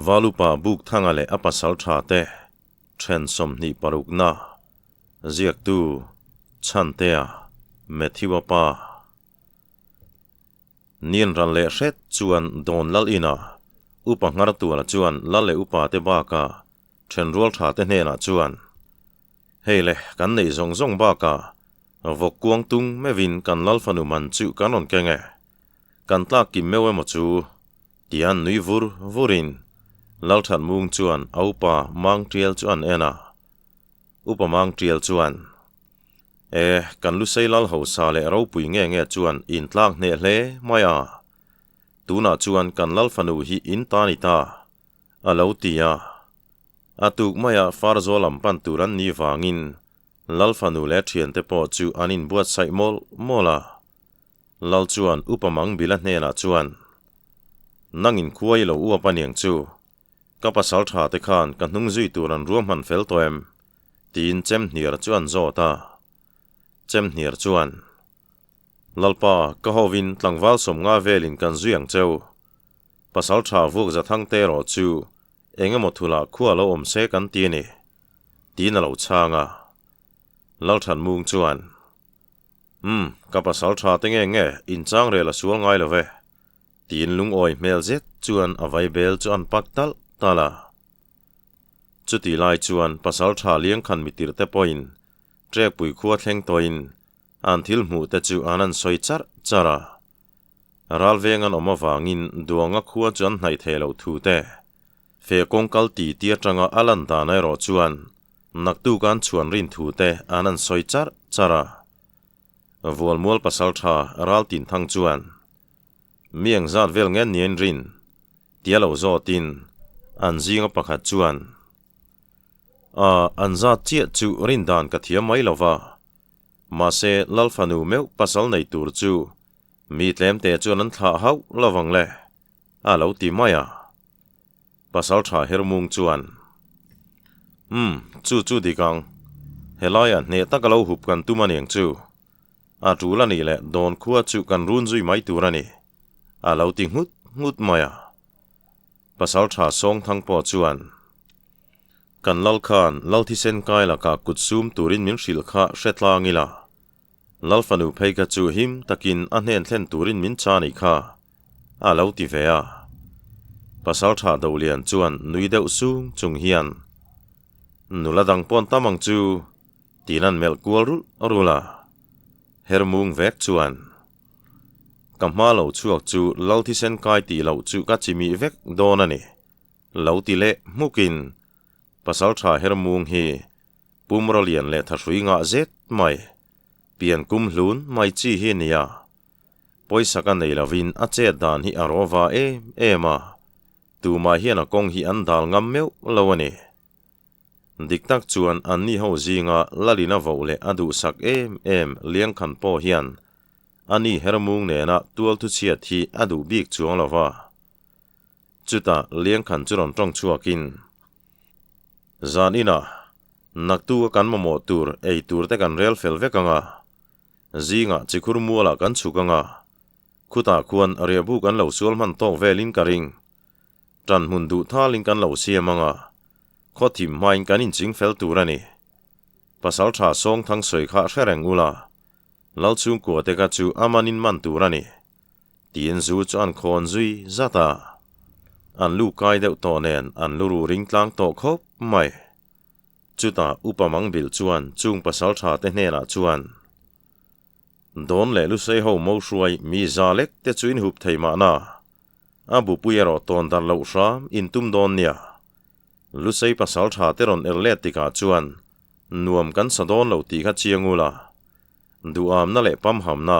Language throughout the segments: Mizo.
Valupa Bukthanga leh a pasal tha te then 26 na ziaktu Chhantea Matthew-a pa Nian ran leh hret chuan Dawn Lal inah Upa Nghartuala chuan Lal leh Upa te bakah Thenrual tha te hnenah chuan, Hei le, kan neih zawng zawng bakah vawk kuang tung meuhin kan Lal fanu man chu kan rawn keng e. Kan tlak kim meuh emaw chu? Tia an nui vur vurin Lal Thatmung chuan a upa Mang Tial chu an en a. Upa Mang Tial chuan, E, kan Lusei Lal Hosa leh ropui nge nge chuan in tlak hneh hle mai a. Tunah chuan kan Lal fanu hi in ta ni ta. A lo ti a. A tuk maia Farzawl lam pan tur an nih vangin Lal fanu leh thiante pawh chu an inbuatsaih mawlh mawlh a. Lal chuan Upa Mangbila hnenah chuan, Nangin khua i lo uap a niang chu, ka pasal tha te khan ka hnung zui tur an ruahman fel tawh em? tiin Chemhniar chu an zawt a. Chemhniar chuan, Lalpa, ka hovin tlangval 50 velin kan zui ang cheu. Pasal tha vuak za thang te erawh chu eng emaw thulah khua lo awm se kan ti a ni, tiin a lo chhang a. Lalthanmung chuan, Umm, ka pasal tha te nge nge inchang rel a sual ngai lo ve, tiin lungawi hmel zet chuan a vaibel chu an pak talh talh a. Chutih lai chuan pasal tha Liangkhan mitirh te pawhin Trekpui khua thleng tawhin an thil hmuh te chu an an sawi charh charh a. Ralveng an awm avangin Duanga khua chu an hnaih thei loh thu te, fe kawng kal ti ti atanga a lan dan erawh chuan naktuk an chhuan rin thu te an an sawi charh charh a. Vualmual pasal tha ral tin thang chuan mi eng zat vel nge ni an rin tia lo zawtin an zinga pakhat chuan a an zat chiah chu rin dan ka thiam mai lo va, mahse Lal fanu meuh pasal nei tur chu mi tlem te chuan an thlah hauh lovang le a lo ti mai a. Pasal tha Hermung chuan, Umm, chu chu dik ang. Helaiah hneh tak a lo hup kan tum a niang chu. A tul a nih leh dawn khua chu kan run zui mai tur a ni, a lo ti nghut nghut mai a. Pasal tha Sawngthang pawh chuan, Kan lal khan lal thisen kai lakah kut sum turin min hrilh kha hre tlang ila. Lal fanu phei kha chu him takin a hnen thlen turin min cha nih kha, a lo ti ve a. Pasal tha Dolian chuan nui deuh sung chung hian, Nula dang pawn tam ang chu, tiin an melh kual rulh rulh a. Hermung vek chuan, Ka hma lo chhuak chu lal thisen kai tih loh chu ka chimih vek dawn a ni, lo ti leh hmukin Pasal tha Hermung hi Pumraw lian leh thahrui ngah zet mai, pian kum hlun mai chi hi a nia. Pawisa ka nei lovin a chet dan hi a rawva em em a, tumah hian a kawng hi an dal ngam meuh lo a ni. Dik tak chuan anni ho zinga Lalina voh leh a duhsak em em Liangkhan pawh hian ani Hermung nena tualthuchhiat hi a duh bik chuang lo va. Chutah Liangkhan chu rawn tawng chhuakin, Zan inah naktu a kan mamawh tur ei tur te kan rel fel vek ang a, zingah chikhur mualah kan chhuk ang a, khutah khuan riahbuk an lo sual hman tawk velin ka ring. Tan hmun duh thalin kan lo siam ang a, khaw thim hmain kan inching fel tur a ni. Pasal tha Sawngthang sawi kha hre reng ula, Lal chhungkua te kha chu a manin man tur a ni. Tiin zu chu an khawn zui zat a, an lu kai deuh tawh nen an lu ru ring tlang tawh khawp mai. Chutah Upa Mangbilh chuan chung pasal tha te hnenah chuan, Dawn leh Lusei ho mo hruai mi za lek te chu in hup thei mahna, a bupui erawh tawn darh loh hram in tum dawn nia. Lusei pasal tha te rawn er let tikah chuan nuam kan sa dawn lo tih kha chiang ula, duhamna leh pamhamna,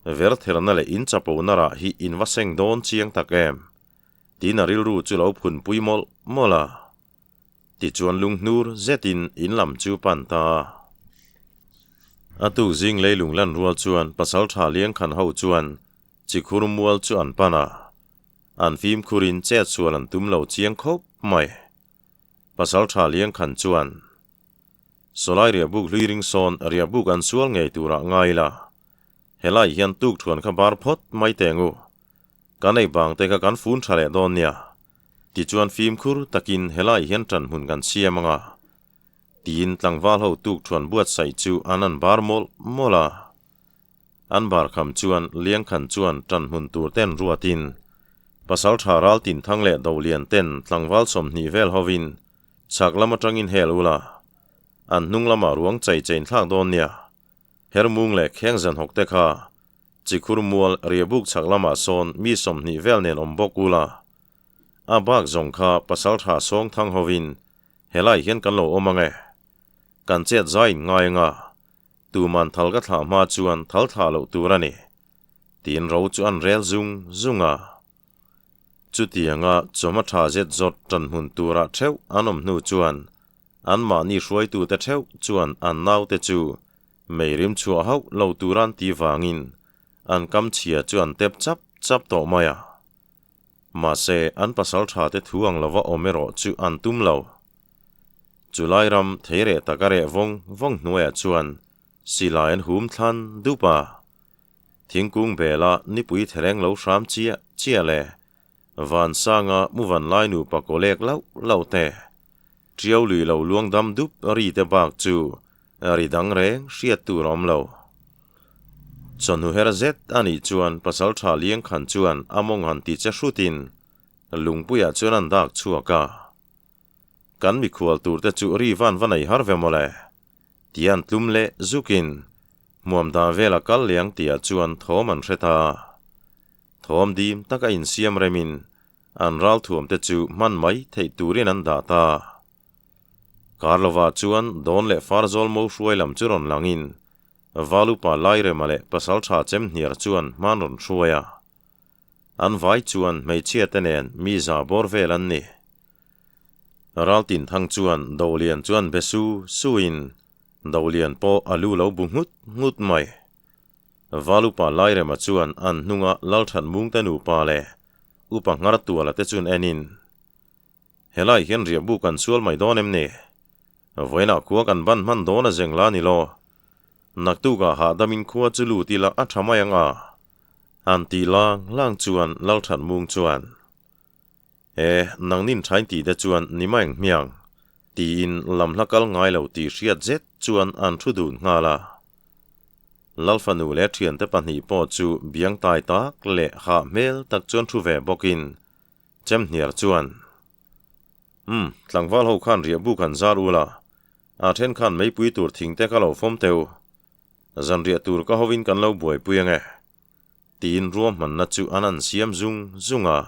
Vertherna leh in chapona rah hi in va seng dawn chiang tak em? Tiin a rilru chu lo phunpui mawlh mawlh a. Tichuan lunghnur zetin in lam chu pan ta a. A tuk zing leilung lan rual chuan pasaltha Liangkhan ho chuan chikhur mual chu an pan a. An fimkhurin chet sual an tum lo chiang khawp mai. Pasaltha Liangkhan chuan. Sawlai riahbuk hlui ring sawn riahbuk an sual ngei turah ngai ila. Helai hian tuk thuan kha bar phawt mai teng u. Kan ei bang te kha kan fun tha leh dawn nia. Tichuan fimkhur takin helai hian ṭanhmun kan siam ang a, tiin tlangval ho tukṭhuan buatsaih chu an an bar mawlh mawlh a. An bar kham chuan Liangkhan chuan ṭanhmun tur ten ruatin Pasalṭha Raltinthang leh Dolian ten tlangval 20 vel hovin chhak lam aṭangin hel ula, an hnung lamah ruang chei chein thlak dawn nia. Hermung leh Kheng zanhawk te kha Chikhur mual riahbuk chhak lamah sawn mi 20 vel nen awm bawk ula, a bak zawng kha Pasalṭha Sawngthang hovin helai hian kan lo awm ang e. Kan chet zaiin ngai anga tuman thal ka thlah hma chuan thal thlah loh tur a ni, tiin ro chu an rel zung zung a. Chutianga chawhma tha zet zawt ṭanhmun turah ṭheuh an awm hnu chuan anmahni hruaitute ṭheuh chuan an naute chu meirim chhuah hauh lo tura an tih vangin an kam chhia chu an tep chap chap tawh mai a. Mahse, an pasal thate thu ang lova awm erawh chu an tum lo. Chulai ram theireh taka reh vawng vawng hnuaiah chuan silai an hum thlan dup a. Thingkung bela nipui thereng lo hram chiah chiah leh Vansanga muvan lai nupa kaw lek lauh lauh te, Tiau lui lo luang dam dup ri te bak chu ri dang reng hriat tur a awm lo. Chawhnu her zet a nih chuan Pasaltha Liangkhan chuan a mawng han ti che hrutin lungpuiah chuan an dak chhuak a. Kan mikhual turte chu ri van va nei har ve mawle, tia an tlum leh zukin hmuam dan vela kal liang tihah chuan thawm an hre ta. Thawm dim taka insiam remin an ralthuamte chu hman mai theih turin an dah ta. Karlova chuan dawn leh farzawl mo hruai lam chu rawn langin Valupa Lairema leh Pasaltha Chemhniar chuan hman rawn hruai a. An vai chuan hmeichhia te nen mi za bawr vel an ni. Raltinthang chuan Dolian chuan be su suin Dolian pawh a lu lo bu nghut nghut mai. Valupa Lairema chuan an hnunga Lalthatmungte nupa leh Upa Nghartuala te chun enin, Helai hian riahbu kan sual mai dawn em ni? Vawiinah khua kan ban hman dawn a zeng la ni law. Naktukah hahdamin khua chu lut ila a tha mai ang a. An tih lang lang chuan Lalthatmung chuan, E, nangnin thain tih te chuan ni mai ang hmiang, tiin lam hla kal ngai lo tih hriat zet chuan an thu dun nghal a. Lalfanu leh thiante pahnih pawh chu biang tai tak leh hah hmel tak chuan thu ve bawkin Chemhniar chuan, Umm, tlangval ho khan riahbu kan zar ul a, a then khan meipui tur thing te ka lo fawm teu. Zanriah tur ka hovin kan lo buaipui ange, tiin ruahmanna chu an an siam zung zung a.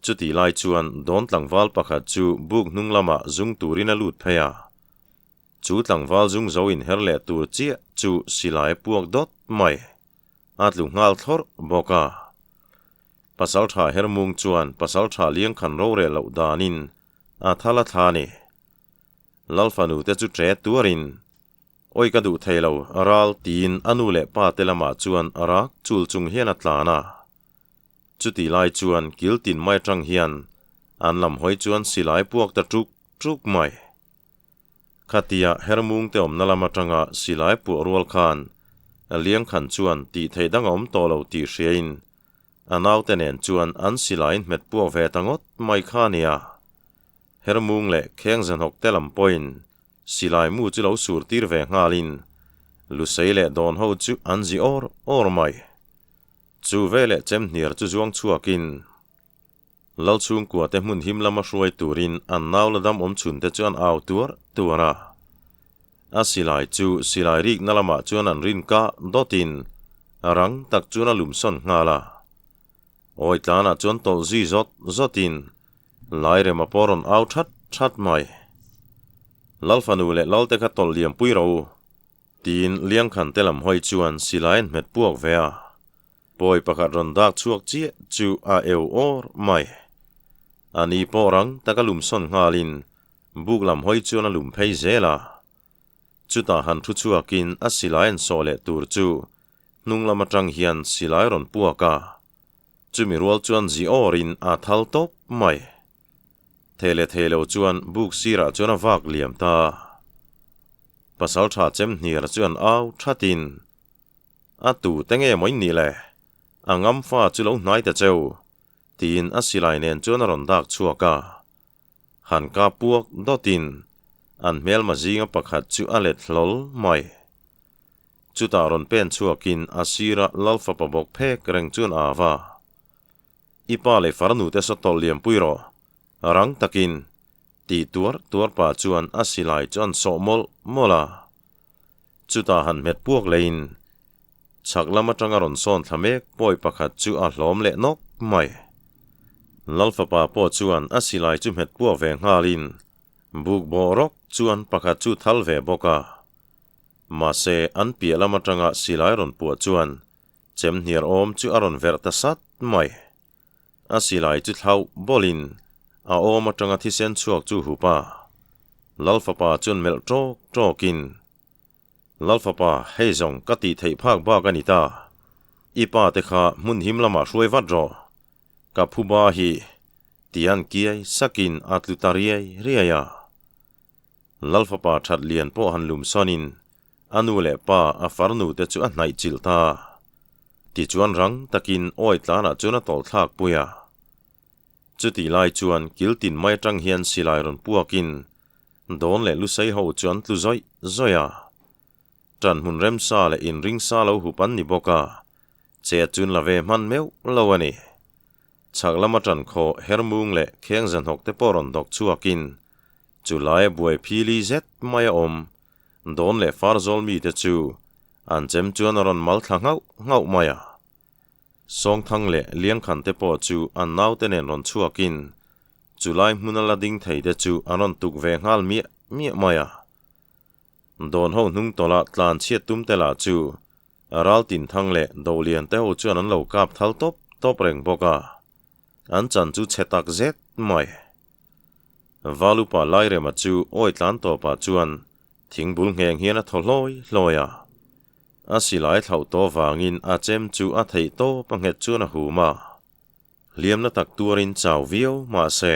Chutih lai chuan dawn tlangval pakhat chu buk hnung lamah zung turin a lut phei a. Chu tlangval zung zo inher leh tur chiah chu silai puak dawt mai. A tlu nghal thlawrh bawk a. Pasaltha Hermung chuan Pasaltha Liangkhan rorel loh danin a thal a thla a ni. Lalfanu te chu ṭe tuarin, Awi ka duh thei lo, ral tiin a nu leh pa te lamah chuan a rak chul chung hian a tlan a. Chutih lai chuan kil tin mai atang hian an lam hawi chuan silai puak ta ṭuk ṭuk mai. Khatia Hermung te awmna lam atanga silai puah rual khan Liangkhan chuan tih theih dang a awm tawh lo tih hriain a naute nen chuan an silaiin hmet puak ve ta ngawt mai kha a nia. Hermung leh Kheng Zanhawk te lam pawhin silai mu chu lo sur tir ve nghalin Lusei leh Dawn ho chu an zi awr awr mai. Chu veleh Chemhniar chu zuang chhuakin Lalchhungkua te hmun him lama hruai turin an nau la dam awm chhun te chu an au tuar tuar a. A silai chu silai rikna lamah chuan an rin kah dawtin rang tak chuan a lum sawn nghal a. Awi tlanah chuan tawlh zui zawt zawtin Lairema pawh rawn au that that mai. Lalfanu leh Lalte kha tawlh liam pui rawh u, tiin Liangkhan te lam hawi chuan silai an hmet puak ve a. Pawi pakhat rawn dak chhuak chiah chu a eu awr mai. A ni pawh rang taka lum sawn nghalin buk lam hawi chuan a lum phei zel a. Chutah han thu chhuakin a silai an sawh leh tur chu hnung lam atang hian silai rawn puak a. Chumi rual chuan zi awrin a thal tawp mai. Thei leh thei lo chuan buk sirah chuan a vak liam ta. Pasaltha Chemhniar chuan au thatin A tu te nge maw in nih le? A ngam fa chu lo hnai ta cheu. Tiin a silai nen chuan a rawn dak chhuak a. Han kap puak dawtin an hmelma zinga pakhat chu a let hlawl mai. Chutah rawn pen chhuakin a sira Lalfapa bawk phek reng chuan a va. I pa leh farnu te saw tawlh liam pui rawh, rang takin, tih tuar tuar pah chuan a silai chu an sawh mawlh mawlh a. Chutah han hmet puak leiin chhak lam atanga rawn sawn thla mek pawi pakhat chu a hlawm leh nawk mai. Lalfapa pawh chuan a silai chu hmet puak ve nghalin buk bawh rawk chuan pakhat chu thal ve bawk a. Mahse an piah lam atanga silai rawn puah chuan chem hniar awm chu a rawn verh ta sat mai. A silai chu thlauh bawlin a awm atanga thisen chhuak chu hup a. Lalfapa chuan melh tawk tawkin, Lalfapa, hei zawng ka tih theih phak bak a ni ta. I pa te kha hmun him lamah hruai vat rawh. Ka phu ba hi tian kiai sakin a tlu ta riai riai a. Lalfapa that lian pawh han lum sawnin a nu leh pa a farnu te chu a hnaih chilh ta. Tichuan rang takin awi tlanah chuan a tawlh thlak pui a. Chutih lai chuan kil tin mai atang hian silai rawn puakin dawn leh lusei ho chu an tlu zawih zawih a. Ṭan hmun remsa leh inringsa lo hup an ni bawk a, che chun la ve hman meuh lo a ni. Chhak lama ṭan khaw hermung leh kheng zahnawk te pawh rawn dawk chhuakin chu laia buai phili zet mai a awm dawn leh far zawl mite chu an chem chuan a rawn mal thla nghauh nghauh mai a. Sawngthang leh Liangkhan te pawh chu an naute nen rawn chhuakin chu lai hmuna la ding thei te chu an rawn tuk ve nghal miah miah mai a. Dawn ho hnung tawla tlan chhiat tum te lah chu Ral Tinthang leh Dolian te ho chuan an lo kap thal tawp tawp reng bawk a, an chan chu chhe tak zet mai. Valupa Lairema chu awi tlan tawpah chuan thing bul ngheng hian a thaw hlawi hlawi a. A silai thlauh tawh vangin a chem chu a theih tawp a nghet chuan a hum a. Hliamna tak tuarin chau viau mahse,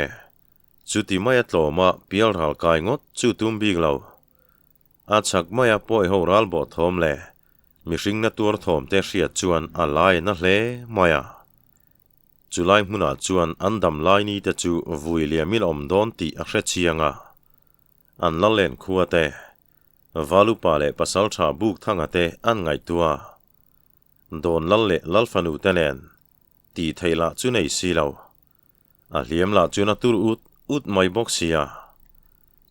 chuti maia tlawma pial ral kai ngawt chu tum bik lo. A chhak maia pawi ho ral bawh thawm leh mihring na tuar thawm te hriat chuan a lai na hle mai a. Chulai hmunah chuan an dam lai ni te chu vui liamin a awm dawn tih a hre chiang a. An la len khua te, Valupa leh Pasaltha Bukthanga te an ngaihtuah a. Dawn lal leh Lalfanu te nen tih theih lah chu nei si lo. A hliam lah chuan a tur ut ut mai bawk si a.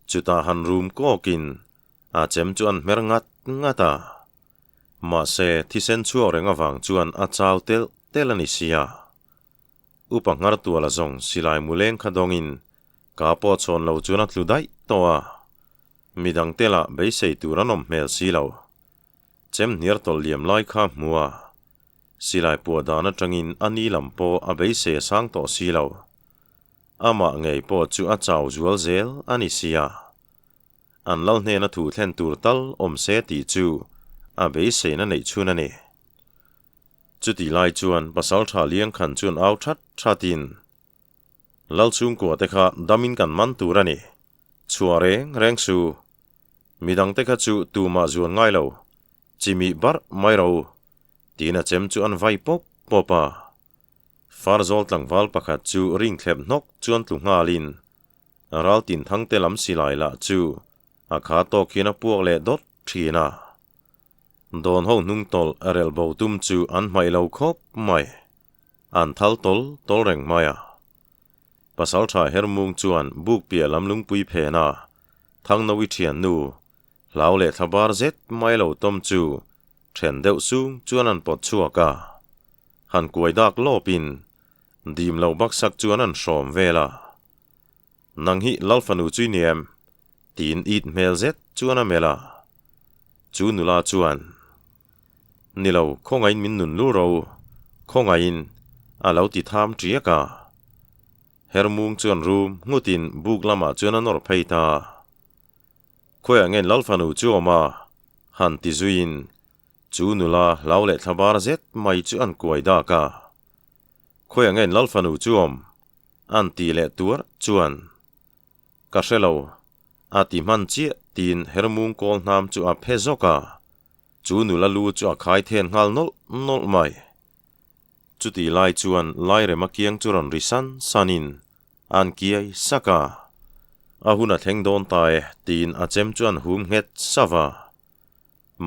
Chutah han rum kawkin a chem chu an hmer ngat ngat a. Mahse, thisen chhuak reng avang chuan a chau telh telh a ni si a. Upa Nghartuala zawng silai mu leng kha dawngin ka pawh chhawn lo chuan a tlu daih tawh a. Midang te lah beisei tur an awm hmel si lo. Chem hniar tawlh liam lai kha hmu a, silai puah dan atangin a ni lam pawh a beisei a sang tawh si lo. Amah ngei pawh chu a chau zual zel a ni si a. An lal hnena thu thlen tur tal awm se tih chu a beiseina neih chhun a ni. Chutih lai chuan Pasaltha Liangkhan chuan au that thatin, Lal chhungkua te kha damin kan man tur a ni. Chhuah reng reng su. Midang te kha chu tumah zuan ngai lo, chimih barh mai ro u, tiin a chem chu an vai pawp pawp a. Farzawl tlangval pakhat chu ring thlep hnawk chuan tlu nghalin ral tin thang te lam silai lah chu a kha tawk hian a puak leh dawt thin a. Dawn ho hnung tawlh relh bo tum chu an hmaih lo khawp mai. An thal tawl tawl reng mai a. Pasaltha Hermung chuan buk piah lam lungpui phen a, Thangnawi thiannu, hlau leh thla bar zet mai lo tawm chu then deuh sung chuan an pawt chhuak a. Han kuai dak lawpin dim lo baksak chuan an hrawm vel a. Nang hi Lalfanu chu i ni em? tiin it hmel zet chuan a melh a. Chu nula chuan, Ni lo, khawngaihin min nun lu ro, khawngaihin, a lo ti tham ṭiak a. Hermung chuan rum nghutin buk lamah chuan a nawr phei ta. Khawiah nge Lalfanu chu awm a? han ti zuiin chu nula hlau leh thla bar zet mai chu an kuai dak a. Khawiah nge Lalfanu chu awm? an ti leh tuar chuan. Ka hre lo, a ti hman chiah tiin Hermung kawl hnam chu a phe zawk a. Chu nula lu chu a khai then nghal nawlh nawlh mai. Chutih lai chuan Lairema kiang chu rawn ri san sanin an kiai sak a. A hun a thleng dawn ta e tiin a chem chu an hum nghet sava.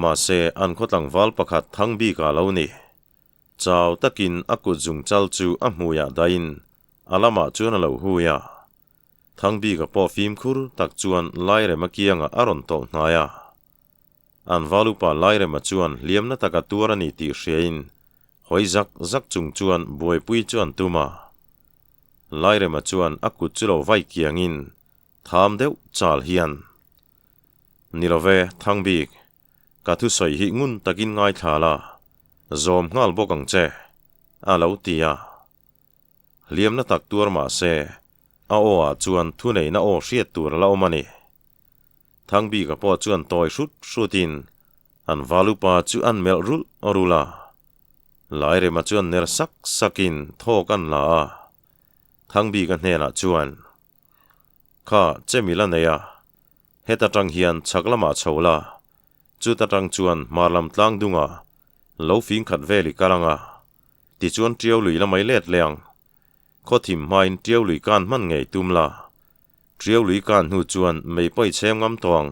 Mahse an khaw tlangval pakhat thang bik ah lo ni. Chau takin a kut zung chal chu a hmuiah dahin a lamah chuan a lo hui a. Thangbika pawh fimkhur tak chuan Lairema kiangah a rawn tawlh hnai a. An valupa Lairema chuan hliamna taka tuar a ni tih hriain hawi zak zak chung chuan buaipui chu an tum a. Lairema chuan a kut chu lo vai kiangin tham deuh chal hian, Ni lo ve, Thangbik, ka thusawi hi ngun takin ngaithla la, zawm nghal bawk ang che, a lo ti a. Hliamna tak tuar mah se, a aw ah chuan thuneihna aw hriat tur a la awm a ni. Thangbika pawh chuan tawi hrut hrutin an valupa chu an melh rulh rulh a. Lairema chuan ner sak sakin thawk an la a. Thangbika hnenah chuan, Kha, chemi la nei a, heta tang hian chhak lamah chho la, chuta tang chuan hmar lam tlang dungah lo fing khat vel i kal ang a. Tichuan Tiau lui la mai let leh ang. Khaw thim hmain Tiau lui kan hman ngei tum la. Tiau lui kan hnu chuan mei pawh i chhem ngam tawh ang.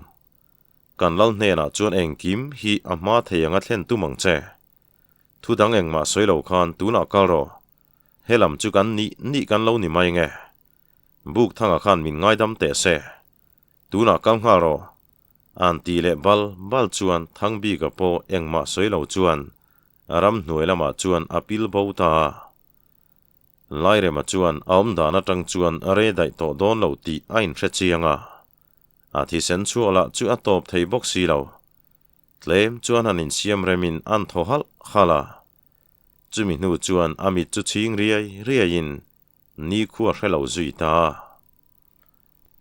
Kan lal hnenah chuan engkim hi a hma thei anga thlen tum ang che. Thu dang engmah sawi lo khan tunah kal rawh. Helam chu kan nih nih kan lo ni mai nge. Buk thanga khan min ngaidam teh se. Tunah kal nghal rawh. An tih leh bal bal chuan Thangbika pawh engmah sawi lo chuan Ramhnuai lamah chuan a pil bo ta a. Lairema chuan a awm dan atang chuan a re daih tawh dawn lo tih a inhre chiang a. A thisen chhuah lah chu a tawp thei bawk si lo. Tlem chuan han insiam remin an thaw halh halh a. Chumi hnu chuan a mit chu chhing riai riaiin nikhua hre lo zui ta a.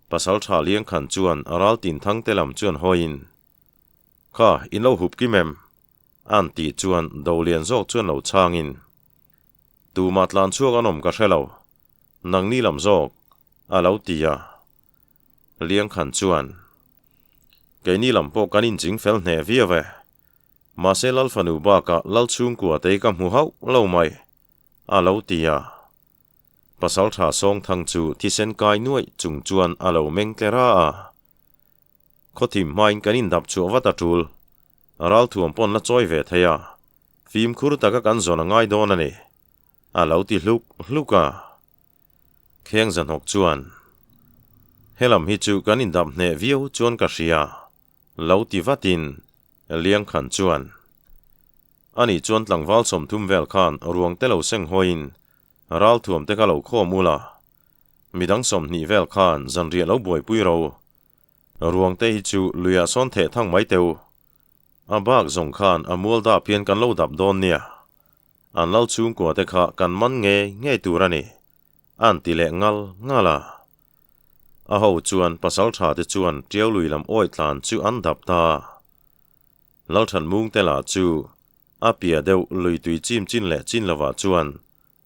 Pasaltha Liangkhan chuan Raltinthang te lam chuan hawiin, Kha, in lo hup kim em? An tih chuan Dolian zawk chuan lo chhangin, Tumah tlan chhuak an awm ka hre lo, nangni lam zawk, a lo ti a. Liangkhan chuan, Keini lam pawh kan inching fel hneh viau e. Mahse Lal fanu bakah Lal chhungkua te ka hmu hauh lo mai, a lo ti a. Pasaltha Sawngthang chu thisen kai nuaih chung chuan a lo meng tle ra a. Khawthim hmain kan indap chhuah vat a tul. Ralthuam pawn la chawi ve thei a, fimkhur taka kan zawn a ngai dawn a ni, a lo ti hluk hluk a. Kheng Zahnawk chuan, Helam hi chu kan indap hneh viau chuan ka hria, lo ti vatin Liangkhan chuan, Ani chuan tlangval 30 vel khan ruang te lo seng hawiin ralthuam te kha lo khawm ula, midang 20 vel khan zanriah lo buaipui ro. Ruang te hi chu luiah sawn theh thang mai teu. A bak zawng khan a mual dap hian kan lo dap dawn nia. An lal chhungkua te kha kan man ngei ngei tur a ni, an ti leh ngal ngal a. A ho chuan pasal tha te chuan Tiau lui lam awi tlan chu an dap ta. Lalthanmung te lah chu a pia deuh lui tui chim chin leh chin lovah chuan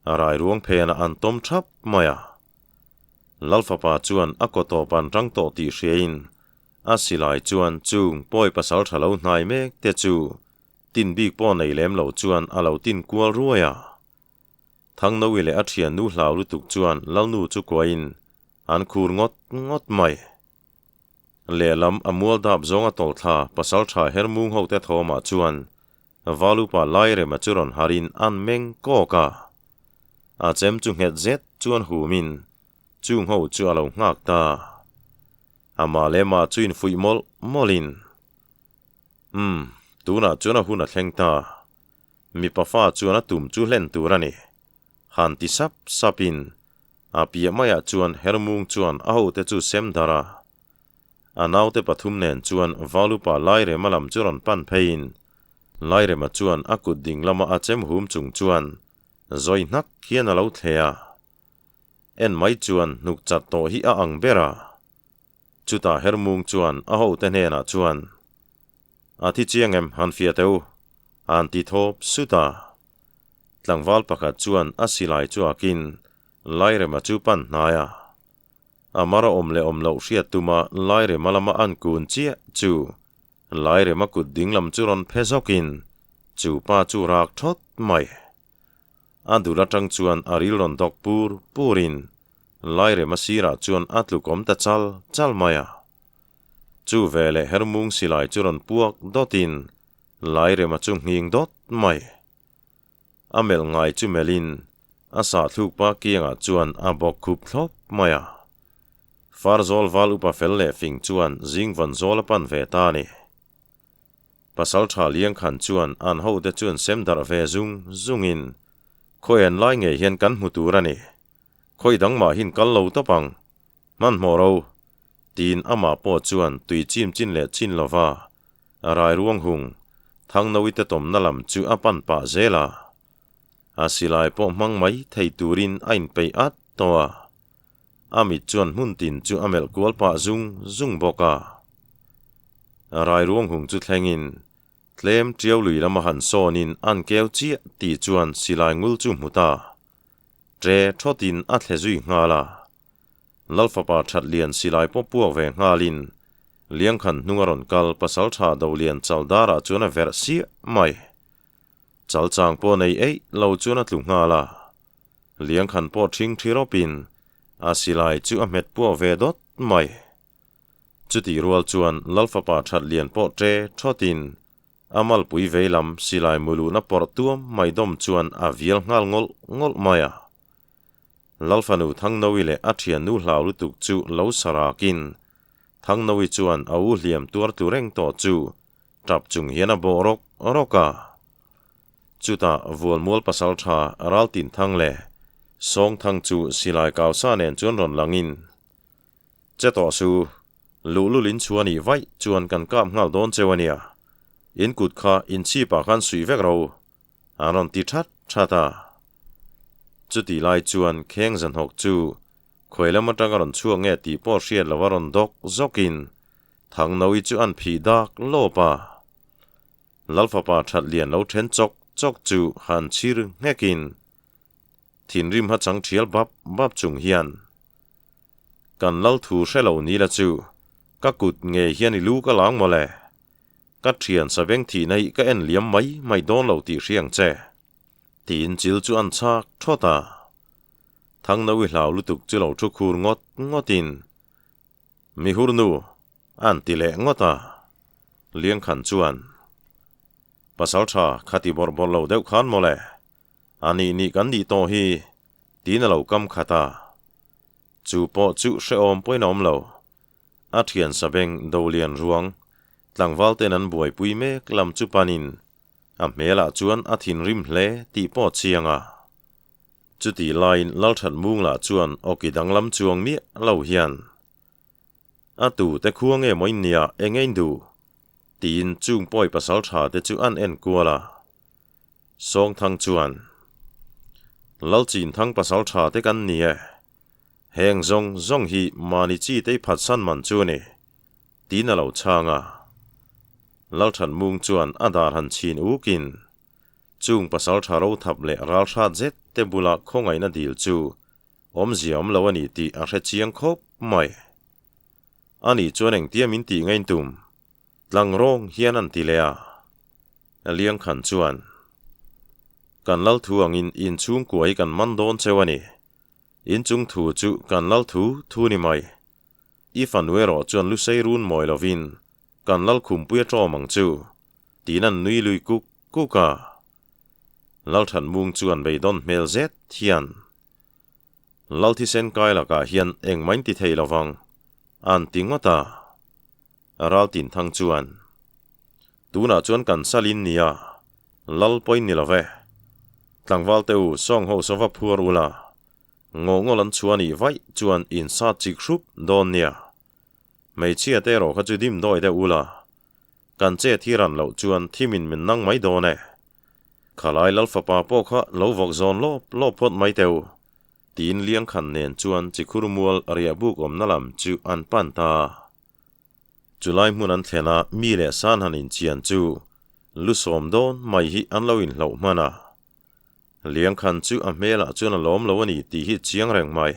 A rai ruang phenah an tawm thap mai a. Lal fapa chuan a kaw tawp an rang tawh tih hriain a silai chuan chung pawi pasal tha lo hnai mek te chu tin bik pawh nei lem lo chuan a lo tin kual ruai a. Thangnawi leh a thiannu hlau lutuk chuan Lalnu chu kuahin an khur ngawt ngawt mai. Lehlam a mual dap zawnga tawlhthla pasal tha hermung hote thawmah chuan Valupa Lairema chu rawn harin an meng kawk a. A chem chu nghet zet chuan humin chung ho chu a lo nghak ta. Amah leh mah chu infuih mawlh mawlhin, Umm, tunah chuan a hun a thleng ta. Mipa fa chuan a tum chu hlen tur a ni. Han ti sap sapin a piah maiah chuan Hermung chuan a hote chu sem darh a. A naute pathum nen chuan Valupa Lairema lam chu rawn pan pheiin Lairema chuan a kut ding lama a chem hum chung chuan zawi hnak hian a lo thle a. En mai chuan hnuk chat tawh hi a ang ber a. Chutah Hermung chuan a hote hnenah chuan, A thi chiang em han fiah teh u, an ti thawp sut a. Tlangval pakhat chuan a silai chu akin Lairema chu pan hnai a. A mar a awm leh awm loh hriat tuma Lairema lama an kun chiah chu Lairema kut ding lam chu rawn phe zawkin chu pa chu rak thawt mai. A dul atang chuan a ril rawn dawk pur purin Lairema sirah chuan a tlukawm ta chal chal mai a. Chu veleh Hermung silai chu rawn puak dawtin Lairema chu nghing dawt mai. A melh ngai chu melhin a sahthluk pa kiangah chuan a bawk khup thlawp mai a. Farzawl val upa fel leh fing chuan zingvawn zawl a pan ve ta a ni. Pasalṭha Liangkhan chuan an hote chuan sem darh ve zung zungin, Khawi an lai ngei hian kan hmu tur a ni. Khawi dang mahin kal lo tawp ang. Hmanhmawh ro. Tiin amah pawh chuan tui chim chin leh chin lova rai ruang hung Thangnawite tawmna lam chu a pan pah zel a. A silai pawh hmang mai thei turin a inpeih at tawh a. A mit chuan hmun tin chu a melh kual pah zung zung bawk a. Rai ruang hung chu thlengin tlem tiau lui lama han sawnin an keu chiah tih chuan silai ngul chu hmu ta. Ṭe thawtin a thle zui nghal a. Lalfapa that lian silai pawh puak ve nghalin Liangkhan hnung a rawn kal pasalṭha Dolian Chaldarah chuan a verh siah mai. Chalchang pawh nei eih lo chuan a tlu nghal a. Liangkhan pawh ṭhing ṭhi rawpin a silai chu a hmet puak ve dawt mai. Chutih rual chuan Lalfapa that lian pawh ṭe thawtin a malpui vei lam silai muluhna pawrh tuam mai dawm chuan a vial nghal ngawlh ngawlh mai a. Lalfanu Thangnawi leh a thiannu hlau lutuk chu lo sarakin Thangnawi chuan a u hliam tuar tlu reng tawh chu tap chung hian a bawh rawk rawk a. Chutah Vualmual pasaltha Raltinthang leh Sawngthang chu silai kausa nen chuan rawn langin, Che tawh su, luhlul in chhuah nih vaih chuan kan kap nghal dawn cheu a nia. In kut kha in chhipah khan suih vek ro, an rawn ti that that a. Chutih lai chuan kheng zanhawk chu khawi lam atanga rawn chhuak nge tih pawh hriat lo a rawn dawk zawkin Thangnawi chu an phih dak lawp a. Lalfapa that lian lo then chawk chawk chu han chhir nghekin thinrim ha chang thial bap bap chung hian, Kan lal thu hre lo ni la chu, ka kut ngei hian i lu ka lang mawle. Ka thian saveng thihna hi ka en liam mai mai dawn lo tih hriang che. Tiin chil chu an chhak thawt a. Thangnawi hlau lutuk chu lo thu khur ngawt ngawtin, Mihur nu, an ti leh ngawt a. Liangkhan chuan, Pasaltha khati bawrh bawrh lo deuh khan mawle. A nih nih kan nih tawh hi, tiin a lo kam khat a. Chu pawh chu hrehawm pawhin a awm lo. A thian sabeng Dolian ruang, tlangval ten an buaipui mek lam chu panin a hmelah chuan a thinrim hle tih pawh a chiang a. Chutih laiin Lalthatmung lah chuan awki danglam chuang miah lo hian, A tute khua nge maw in nia eng ein duh? tiin chung pawi pasal tha te chu an en kual a. Sawngthang chuan, Lalchinthang pasal tha te kan ni e. Heng zawng zawng hi mahni chi te i phatsan man chu a ni, tiin a lo chhang a. Lalthanmung chuan a dar han chhin ukin, chung pasal tha rothap leh ralhrat zet te bula khawngaihna dil chu awmzia awm lo a ni tih a hre chiang khawp mai. Ani chuan engtia min tih ngain tum? Tlang rawng hian an ti leh a. Liangkhan chuan, Kan lal thu angin in chhungkua hi kan man dawn cheu a ni. In chung thu chu kan lal thu thu ni mai. I fanu erawh chuan lusei run mawi lovin kan lal khumpui a ṭawm ang chu, tiin an nui lui kuk kuk a. Lalthanmung chuan beidawn hmel zet hian, Lal thisen kai lakah hian engmah in ti thei lovang, an ti ngawt a. Raltinthang chuan, Tunah chuan kan salin nia, lal pawhin ni lo ve. Tlangval te u sawng ho saw va phuar ula, ngaw ngaw lan chhuah nih vaih chuan in sat chik hrup dawn nia. Hmeichhia te erawh kha chu dim dawi deuh ula, kan che thi ran loh chuan thimin min nang mai dawn e. Khalai lal fapa pawh kha lo vawk zawn lawp lawp phawt mai teh u, tiin Liangkhan nen chuan chikhur mual riahbuk awmna lam chu an pan ta. Chulai hmun an thlen a, mi leh san han inchian chu lu sawm dawn mai hi an lo inhloh hman a. Liangkhan chu a hmelah chuan a lawm lo a ni tih hi chiang reng mai.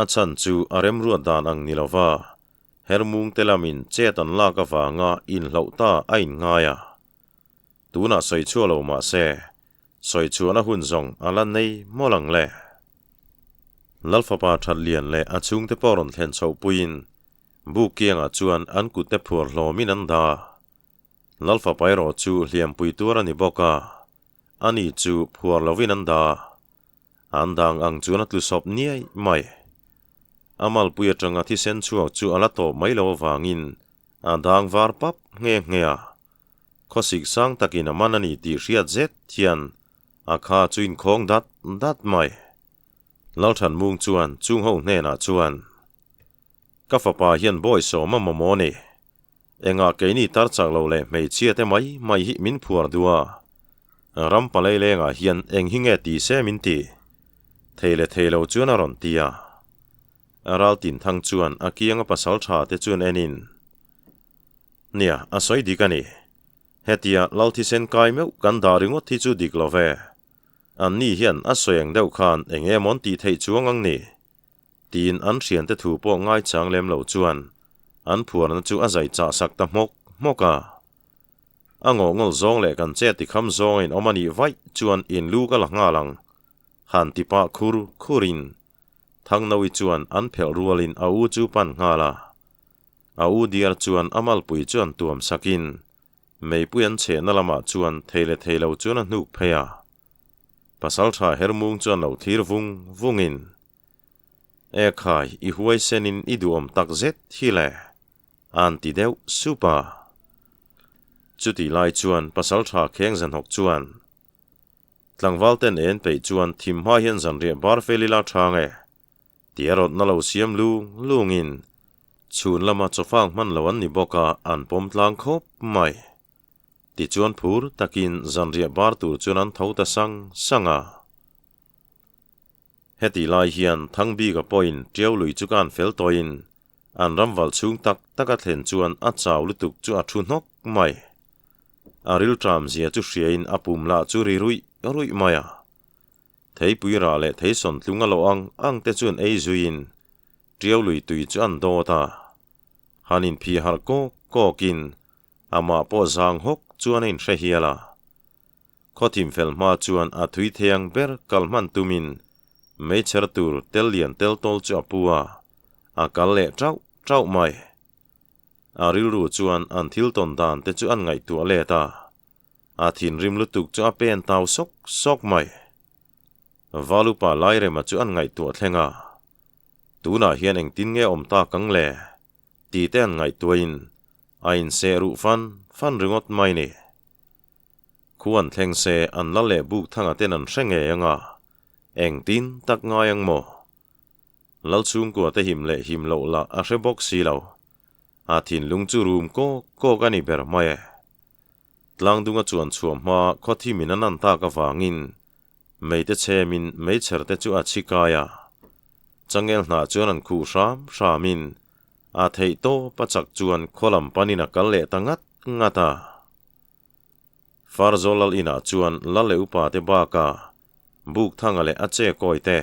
A chhan chu a remruat dan ang ni lova, hermung te lamin chet an lak avanga inhloh ta a inngai a. Tunah sawi chhuah lo mah se. Sawi chhuahna hun zawng a la nei mawlh ang le. Lalfapa Thatlian leh a chhungte pawh rawn thlen chhoh puiin buk kiangah chuan an kutte phuar hlawmin an dah a. Lalfapa erawh chu hliampui tuar a ni bawk a, ani chu phuar lovin an dah a. An dang ang chuan a tlu sawp niai mai. A malpui atanga thisen chhuak chu a la tawp mai lo avangin a dang var pap nghe nghe a. Khawsik sang takin a man a ni tih hriat zet hian a kha chu inkhawng dat dat mai. Lalthanmung chuan chung ho hnenah chuan, Ka fapa hian bawi sawm a mamawh a ni. Engah keini tar chak lo leh hmeichhia te mai mai hi min phuar duh a, ram palei lengah hian eng hi nge ti se min ti? Thei leh thei lo chuan a rawn ti a. Ral Tinthang chuan a kianga pasal tha te chuan enin, Nia, a sawi dik a ni. Hetia lal thisen kai meuh kan dah ringawt hi chu dik lo ve. Anni hian a sawi ang deuh khan eng emaw an tih theih chuang ang ni? Tiin an thiante thu pawh ngaichang lem lo chuan an phuarna chu a zai chah sak ta hmawk hmawk a. A ngawhngawl zawng leh kan che tikham zawng a inawm a nih vaih chuan in lu ka la nghal ang, han ti pah khur khurin Thangnawi chuan an phelh rualin a u chu pan nghal a. A u diar chuan a malpui chu an tuam sakin meipui an chhehna lamah chuan thei leh thei lo chuan a hnuk phei a. Pasaltha Hermung chuan lo thlir vung vungin E khai, i huaisenin i duhawm tak zet hi le, a'n ti deuh sup a. Chutih lai chuan pasaltha kheng zanhawk chuan, Tlangval ten en peih chuan thim hma hian zanriah bar fel ila chang e, tia rawtna lo siam lung lungin chhun lama chawfang hman lo an ni bawk a, an pawm tlang khawp mai. Tichuan phur takin zanriah bar tur chuan an tho ta sang sang a. Heti lai hian Thangbika pawhin Tiau lui chu ka an fel tawhin an ramval chhung tak tak a thlen chuan a chau lutuk chu a thu hnawk mai. A rilṭam zia chu hriain a pum lah chu ri ruih ruih mai a. Theipui rah leh theisawn tlung a lawh ang ang te chuan ei zuiin Tiau lui tui chu an dawt a. Han inphih harh kawk kawkin amah pawh zang hawk chuan a inhre hial a. Khawthim fel hma chuan a thui thei ang ber kal hman tumin meichher tur tel lian tel tawl chu a pu a, a kal leh tauh tauh mai. A rilru chuan an thil tawn dan te chu an ngaihtuah let a, a thinrim lutuk chu a pen tau sawk sawk mai. Valupa Lairema chu an ngaihtuah thleng a, tunah hian engtin nge awm tak ang le? Tih te an ngaihtuahin a inseh ruh fan fan ringawt mai ni. Khu an thleng se an la leh buk thanga ten an hre ngei ang a, engtin tak ngai ang maw? Lal chhungkua te him leh him loh lah a hre bawk si lo. A thinlung chu rum kawk kawk a ni ber mai e. Tlangdunga chuan chhuah hma khawthim in a nan tak avangin meite chhemin meichher te chu a chhi kai a. Changel hnah chuan an khuh hram hramin a theih tawp a chak chuan khaw lam panin a kal leh ta ngat ngat a. Farzawl lal inah chuan lal leh upa te bakah Bukthanga leh a che kawi te,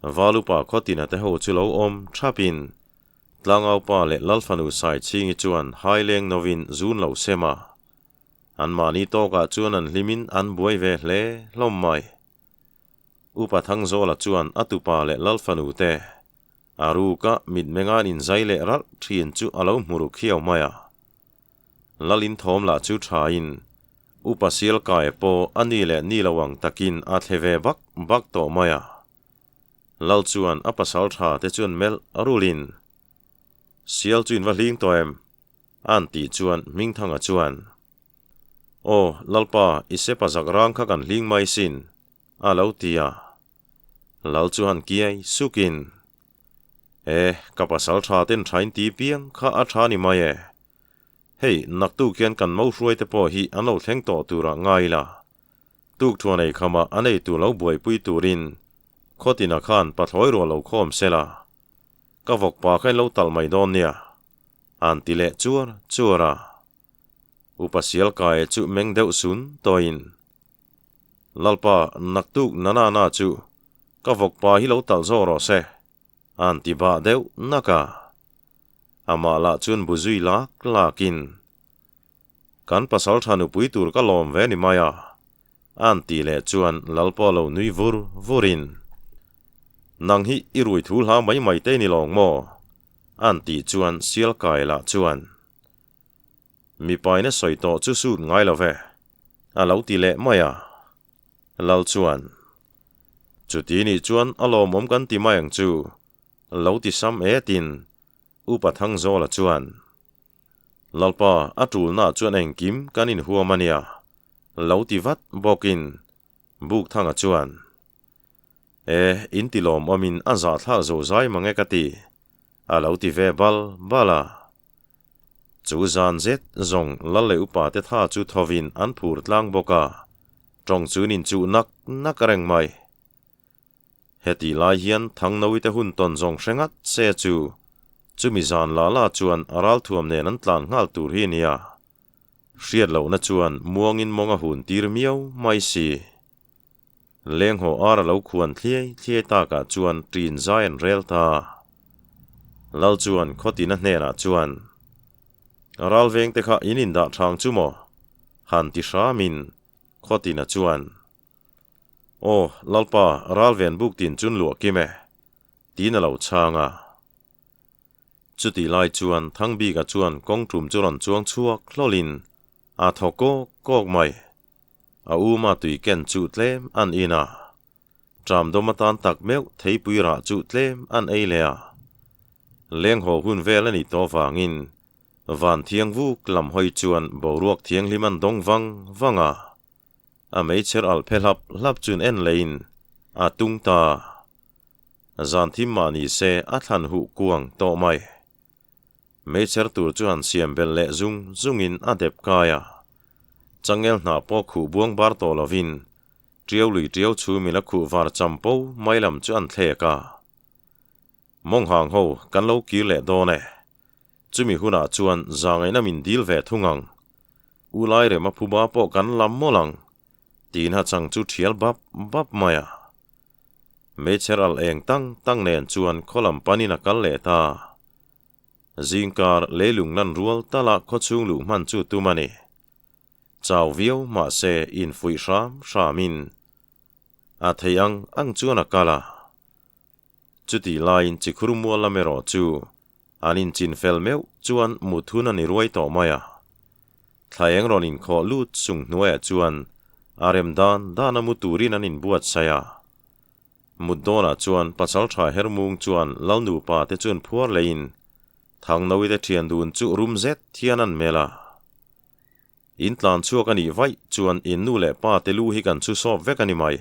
Val upa Khawtina te ho chu lo awm thapin Tlangaupa leh Lalfanu Saichhingi chuan haileng novin zun lo sem a. Anmahni tawkah chuan an hlimin an buai ve hle hlawm mai. Upa Thangzawla chuan a tupa leh Lalfanu te a ruka mitmenga'n inzai leh ralh thin chu a lo hmu ru khiau mai a. Lalin thawm lah chu thain Upa Sialkaia pawh a ni leh ni lo ang takin a thle ve bak bak tawh mai a. Lal chuan a pasal tha te chuan melh rulin, Sial chu in va hling tawh em? A'n tih chuan Hmingthanga chuan, Aw, Lalpa, i sepa zak rang kha kan hling mai sin, a lo ti a. Lal chu han kiai sukin, E, ka pasal tha ten thain ti piang kha a tha ni mai e. Hei, naktuk hian kan mo hruai te pawh hi an lo thleng tawh turah ngai ila. Tukthuan ei khamah an ei tur lo buaipui turin Khawtina khan pathlawi ruah lo khawm sela. Ka vawk pa kha in lo talh mai dawn nia, a'n ti leh chuar chuar a. Upa Sialkaia chu meng deuh sun tawhin, Lalpa, naktuk nana na chu ka vawk pa hi lo talh zawk rawh se, a'n ti bah deuh nak a. Amah lah chuan bu zui lak lakin, Kan pasal tha nupui tur ka lawm ve ni mai a. A'n tih leh chuan Lalpa lo nui vur vurin, Nang hi i rui thu hla mai mai te ni lawng maw? A'n tih chuan sial kai lah chuan, Mipaina sawi tawh chu sut ngai lo ve, a lo ti leh mai a. Lal chuan, Chuti nih chuan a lawmawm kan ti mai ang chu, lo ti sam etin Upa Thangzawla chuan, Lalpa, a tulnaah chuan engkim kan inhuam a nia, lo ti vat bawkin Bukthanga chuan, E, in ti lawmawmin a zahthlak zo zai mang e ka ti, a lo ti ve bal bal a. Chu zan zet zawng Lal leh Upa te tha chu thovin an phur tlang bawk a, tawng chuan inchuh nak nak reng mai. Hetih lai hian Thangnawite hun tawn zawng hre ngat se chu chumi zan la la chuan a ralthuam nen an tlan nghal tur hi nia. Hriat lohna chuan muangin mawng a hun tir miau mai si. Lenghaw ar a lo khuan thliai thliai takah chuan ṭin zai an rel ta. Lal chuan khawtina hnenah chuan, Ralvengte kha in indah ṭhang chu maw? Han ti hramin khawtina chuan, Aw, Lalpa, ralven buk tin chun luah kim e, tiin a lo chhang a. Chutih lai chuan Thangbika chuan kawng tum chu rawn chuang chhuak hlawlin a thaw kawk kawk mai. A uma tui ken chu tlem an in a, ṭam dawm atan tak meuh theipui rah chu tlem an ei leh a. Lenghaw hun vel a nih tawh vangin van thiang vuk lam hawi chuan boruak thianghlim an dawng vang vang a. A meichher alh phe hlap hlap chun en leiin a tung ta. Zan thim mah ni se a thlan huh kuang tawh mai. Meichher tur chu han siam belh leh zung zungin a dep kai a. Changel hnah pawh khuh buang bar tawh lovin tiau lui tiau chhumin a khuh var champo mai lam chu an thlek a. Mawnghang ho kan lo kir leh dawn e. Chumi hunah chuan zangaihna min dil ve thung ang. U Lairema phuba pawh kan lam mawlh ang, tiin ha chang chu thial bap bap mai a. Meichher al eng tang tang nen chuan khaw lam panin a kal leh ta. Zingkar leilung lan rual tala khawchhung luh hman chu tum a ni. Chau viau mahse infuih hram hramin a thei ang ang chuan a kal a. Chutih laiin chikhur mual lam erawh chu an inchin fel meuh chuan mut hun a ni ruai tawh mai a. Thla eng rawn inkhawh lut sung hnuaiah chuan a rem dan dan a mu turin an inbuatsaih a. Mut dawnah chuan pasal tha Hermung chuan Lal nupa te chuan phuar leiin Thangnawite thian dun chu rum zet hian an melh a. In tlan chhuak a nih vaih chuan in nu leh pa te lu hi kan chhu sawp vek a ni mai.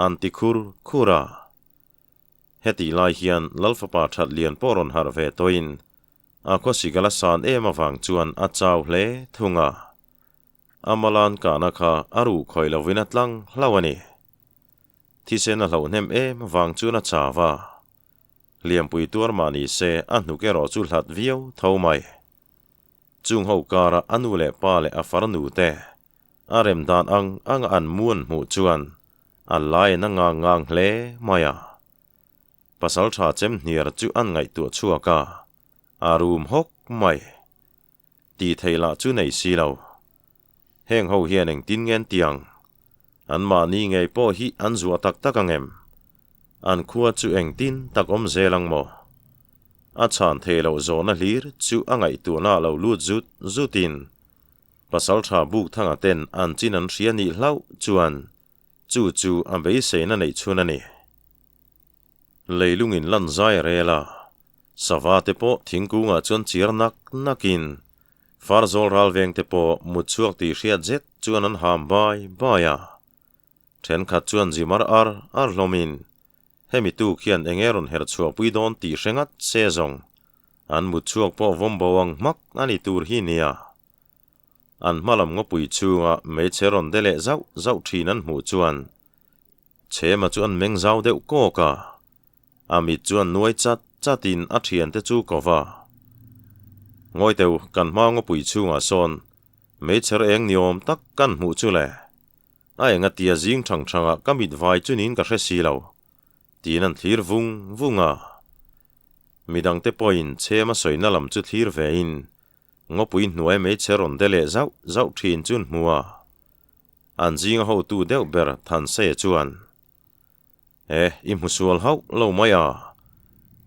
An ti khur khur a. Hetih lai hian Lalfapa that lian pawh rawn harh ve tawhin a khawsik a la san em avang chuan a chau hle thung a. A malan kahna kha a ruh khawih lovin a tlang hlauh a ni. Thisen a hlauh hnem em avang chuan a chau a. Hliampui tuar mah ni se a hnuk erawh chu hlat viau tho mai. Chung ho kara a nu leh pa leh a farnu te a rem dan ang anga an muan hmuh chuan a lain a ngang ngang hle mai a. Pasal tha chem hniar chu an ngaihtuah chhuak a, a rum hawk mai. Tih theih lah chu nei si lo. Heng ho hian engtin nge an ti ang? Anmahni ngei pawh hi an zuah tak tak ang em? An khua chu engtin tak awm zel ang maw? A chhan thei loh zawhna hlir chu a ngaihtuahna a lo lut zut zutin Pasalṭha Bukthanga ten an chin an hria nih hlauh chuan chu chu a beiseina neih chhun a ni. Leilungin lan zai a rel a, sava te pawh thingkungah chuan chiar nak nakin Farzawl ralveng te pawh mut chhuak tih hriat zet chuan an ham bai bai a. Thenkhat chuan zimar ar ar hlawmin Hemi tuk hian eng nge rawn herh chhuahpui dawn tih hre ngat se zawng an mut chhuak pawh vawm bo ang hmak a ni tur hi nia. An hma lam ngawpui chhunga hmeichhe rawn de leh zauh zauh thin an hmuh chuan Chhema chu an meng zau deuh kawk a, a mit chuan nuai chat chatin a thiante chu ko va. Ngawi teu kan hma ngawpui chhungah sawn hmeichhe eng ni awm tak kan hmuh chu le. A enga tia zing thang thangah ka mit vai chu niin ka hre si lo, tiin an thlir vung vung a. Midangte pawhin chhem a sawina lam chu thlir vein ngawpui hnuai meichher rawn de leh zauh zauh thin chu an hmu a. An zinga hotu deuh ber Thanseia chuan, E, i hmu sual hauh lo mai a.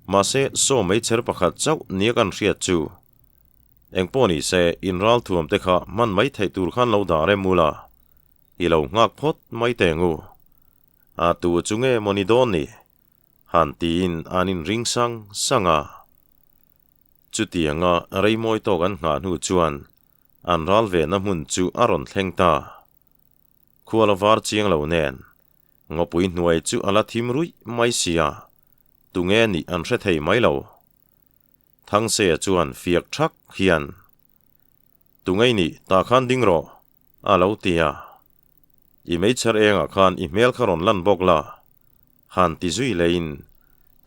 Mahse, saw meichher pakhat chauh nia kan hriat chu. Engpawh ni se, in ralthuam te kha hman mai theih tur khan lo dah rem ula, i lo nghak phawt mai teng u. A tu chu nge maw ni dawn ni? Han tiin an inring sang sang a. Chutianga rei mawi tawk an nghah hnu chuan an ral vehna hmun chu a rawn thleng ta. Khual a var chiang lo nen, ngawpui hnuai chu a la thim ruih mai sia, tunge nih an hre thei mai lo. Thangseia chuan fiak thak hian, Tungei nih tah khan ding rawh, a lo ti a. I meichher engah khan i hmel kha rawn lan bawk la, han ti zui leiin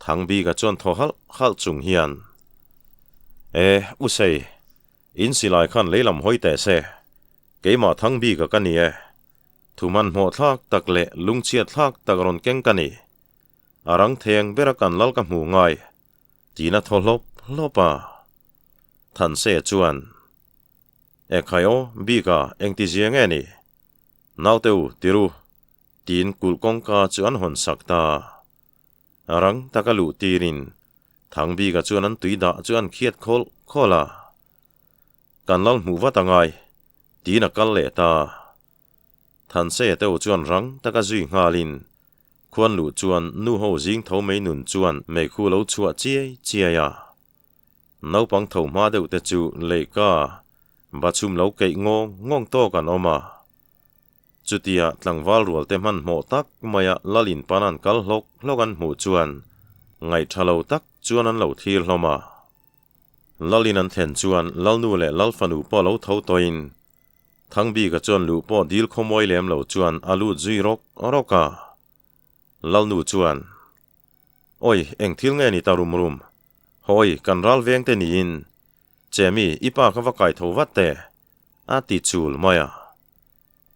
Thangbika chuan thaw halh halh chung hian, E, Usei, in silai khan lei lam hawi teh se, keimah Thangbika ka ni e, thu hmanhmawh thlak tak leh lungchhiat thlak tak rawn keng ka ni, a rang theng bera kan lal ka hmu ngai, Tiin a thaw hlawp hlawp a. Thanse chuan, E khai aw, bika engti zia nge ni? Naute u, ti ru, tiin kulh kawngka chu an hawn sak ta. Rang taka luh tirin Thangbika chuan an tui dah chu an khiat khawlh khawlh a. Kan lal hmuh vat a ngai, tiin a kal leh ta. Thanse te u chuan rang taka zui nghalin Khuan luh chuan nu ho zing tho mei nun chuan meikhu lo chhuah chiai chiai a. Naupang tho hma deuh te chu leihka bachhum lo keih ngawng ngawng tawk an awm a. Chutia tlangval rual te hmanhmawh tak maia lal in pan an kal hlawk hlawk an hmuh chuan ngaih tha lo tak chuan an lo thlir hlawm a. Lal in an thlen chuan Lalnu leh Lalfanu pawh lo tho tawhin Thangbika chuan luh pawh dil khawmawi lem lo chuan a lut zui rawk rawk a. Lalnu chuan, Awi, eng thil nge ni ta rum rum? Hawi, kan ral veng te niin. Chemi, i pa kha va kai tho vat teh, a ti chul mai a.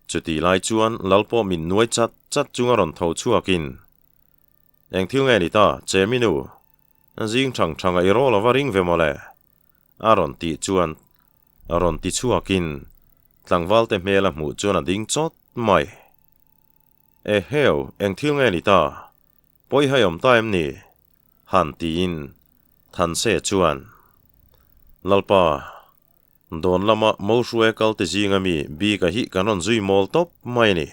Chutih lai chuan Lal pawh min nuai chat chat chunga rawn tho chhuakin, Eng thil nge ni ta, Chemi nu? Zing thang thanga i rawl a va ring ve mawle, a rawn tih chuan rawn ti chhuakin tlangvalte hmel a hmuh chuan a ding chawt mai. Eheu, eng thil nge ni ta? Pawi hai awm ta em ni? Han tiin Thanse chuan, Lalpa, dawn lama Mohruaia kal te zinga mi bika hi kan rawn zui mawl tawp mai a ni.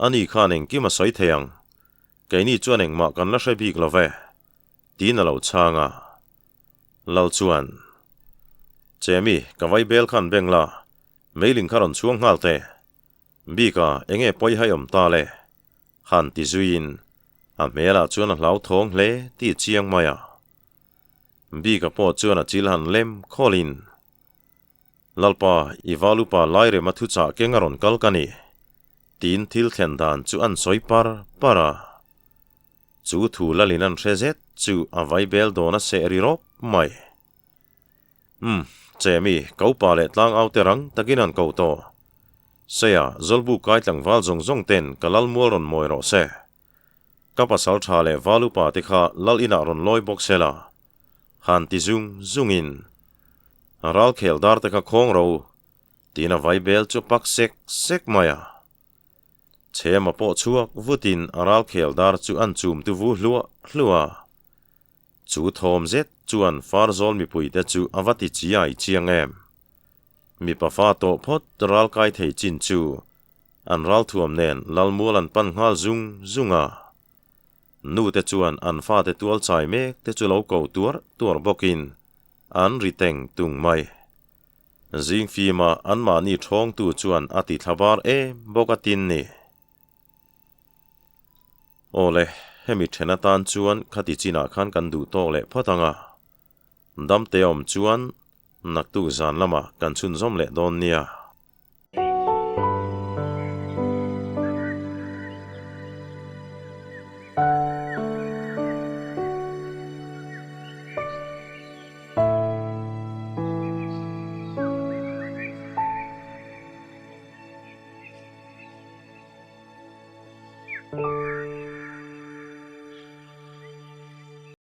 Ani khan engkim a sawi thei ang. Keini chuan engmah kan la hre bik lo ve. Tiin a lo chhang a. Lal chuan, Chemi, ka vai bel khan beng la, meiling kha rawn chhuang nghal teh. Bika, enge pawi hai awm ta le? Han ti zuiin, a hmelah chuan a hlauthawng hle tih chiang mai a. Bika pawh chuan a chil han lem khawlin, Lalpa, i valupa Lairema thuchah keng a rawn kal ka ni, tiin thil thlen dan chu an sawi par par a. Chu thu lalin an hre zet chu a vai bel dawn a seh ri rawp mai. Umm, Chemi, ka upa leh tlang aute rang takin an ko tawh. Seia, Zawlbu kai tlangval zawng zawng ten ka lal mual rawn mawi rawh se. Ka pasal tha leh val upa te kha lal inah rawn lawi bawk se la. Han ti zung zungin. Ral khel dar te kha khawng ro. Tiin a vai bel chu pak sek sek mai a. Chhema pawh chhuak vutin a ralkhel dar chu an chum tu vu hluah hluah a. Chu thawm zet chuan Farzawl mipuite chu a va ti chiai chiang em. Mipa fa tawh phawt ralkai thei chin chu an ralthuam nen Lalmual an pan nghal zung zung a. Nute chuan an fate tual chai mek te chu lo ko tuar tuar bawkin an ri teng tung mai. Zing fima anmahni ṭhawngtu chuan a ti thla var em bawk a tin ni. Aw le, hemi ṭhen atan chuan khati chinah khan kan duh tawk leh phawt ang a. Damte awm chuan naktuk zan lamah kan chhunzawm leh dawn nia.